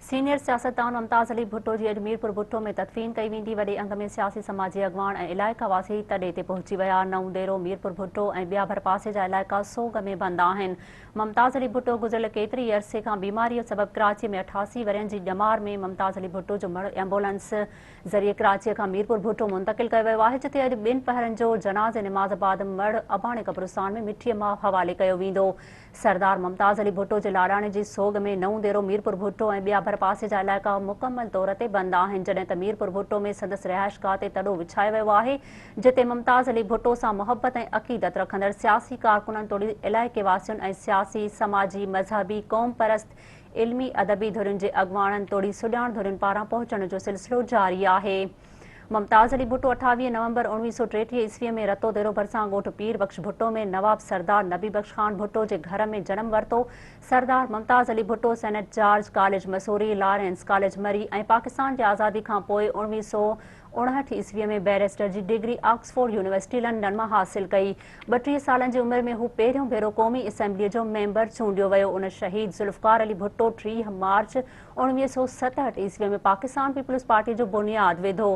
Senior سياستدان ممتاز علي ڀٽو جي اڄ ميرپور ڀٽو ۾ تدفين ڪئي ويندي، وڏي انگ ۾ سياسي سماجي اڳواڻ ۽ علائقا واسي تڏي تي پهچي ويا، نئون ديرو، ميرپور ڀٽو ۽ ٻيا ڀرپاسي جا علائقا سوڳ ۾ بند آهن. ممتاز علي ڀٽو گذريل ڪيتري ئي عرصي کان بيماري سبب ڪراچي ۾ 88 ورهين جي ڄمار ۾ ممتاز علي ڀٽو جو مڙهه ايمبولنس ذريعي ڪراچي کان ميرپور ڀٽو منتقل ڪيو ويو آهي، جتي اڄ ٻن پهرن جو جنازي نماز بعد مڙهه اباڻي قبرستان ۾ مٺيء ماء حوالي ڪيو ويندو. سردار ممتاز علي ڀٽو جي لاڏاڻي جي سوڳ ۾ نئون ديرو، ميرپور ڀٽو ۽ ٻيا ڀرپاسي جا علائقا مڪمل طور تي بند آهن، جڏهن ته ميرپور ڀٽو ۾ سندس رهائشگاهه تي تڏو وڇايو ويو آهي، جتي ممتاز علي ڀٽو سان محبت ۽ عقيدت رکندڙ سياسي ڪارڪنن توڙي علائقي واسين ۽ سياسي، سماجي، مذهبي، قومپرست، علمي ادبي ڌرين جي اڳواڻن توڙي سڄاڻ ڌرين پاران پهچڻ جو سلسلو جاري آهي. ممتاز علي ڀٽو 28 نومبر 1933 عيسويء ۾ رتو ديرو ڀرسان ڳوٺ پير بخش ڀٽو ۾ نواب سردار نبي بخش خان ڀٽو جي گهر ۾ جنم ورتو. Sardar Mumtaz Ali Bhutto saint George college Mussoorie, Lawrence college Murree ۽ Pakistan جي آزادي کان پوء 1959 عيسويء ۾ بئريسٽر جي ڊگري آڪسفورڊ يونيورسٽي لنڊن مان حاصل ڪئي. 32 سالن جي عمر ۾ هو پهريون ڀيرو قومي اسيمبليء جو ميمبر چونڊيو ويو. ان شهيد ذوالفقار علي ڀٽو 30 مارچ 1967 عيسويء ۾ پاڪستان پيپلز پارٽيء جو بنياد وڌو،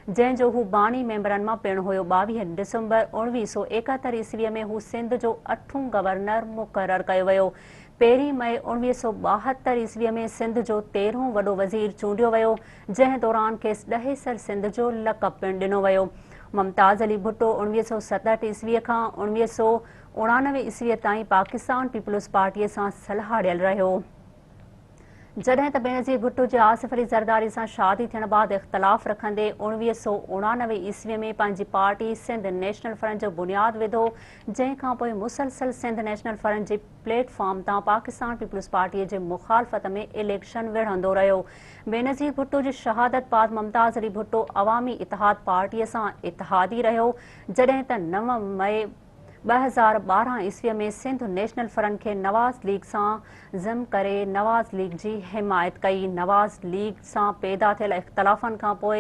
جنهن جو هو باني ميمبرن مان پڻ هيو. 22 ڊسمبر 1971 عيسويء ۾ هو سنڌ جو اٺون گورنر مقرر ڪيو ويو. پهرين مئي 1972 عيسويء ۾ سنڌ جو تيرهون وڏو وزير چونڊيو ويو، جنهن دوران کيس ڏهيسر سنڌ جو لقب پڻ ڏنو ويو. ممتاز علي ڀٽو 1967 عيسويء کان 1989 عيسويء تائين پاڪستان پيپلز پارٽيء سان سلهاڙيل رهيو. جڏهن ته بينظير ڀٽو جي آصف علي زرداري سان شادي ٿيڻ بعد اختلاف رکندي 1989 عيسوي ۾ پنهنجي پارٽي سنڌ نيشنل فرنٽ جو بنياد وڌو، جنهن کانپوء مسلسل سنڌ نيشنل فرنٽ جي پليٽ فارم تان پاڪستان پيپلز پارٽي جي مخالفت ۾ اليڪشن وڙهندو رهيو. بينظير ڀٽو جي شهادت بعد ممتاز علي ڀٽو عوامي اتحاد پارٽي سان اتحادي رهيو، جڏهن ته 9 مئي 2012 عيسويء ۾ سنڌ نيشنل فرنٽ کي نواز ليگ سان ضم ڪري نواز ليگ جي حمايت ڪئي. نواز ليگ سان پيدا ٿيل اختلافن کان پوء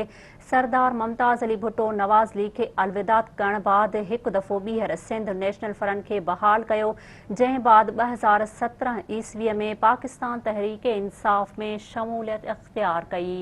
سردار ممتاز علي ڀٽو نواز ليگ کي الوداع ڪرڻ بعد هڪ دفعو ٻيهر سنڌ نيشنل فرنٽ کي بحال ڪيو، جنهن بعد 2017 عيسويء ۾ پاڪستان تحريڪ انصاف ۾ شموليت اختيار ڪئي.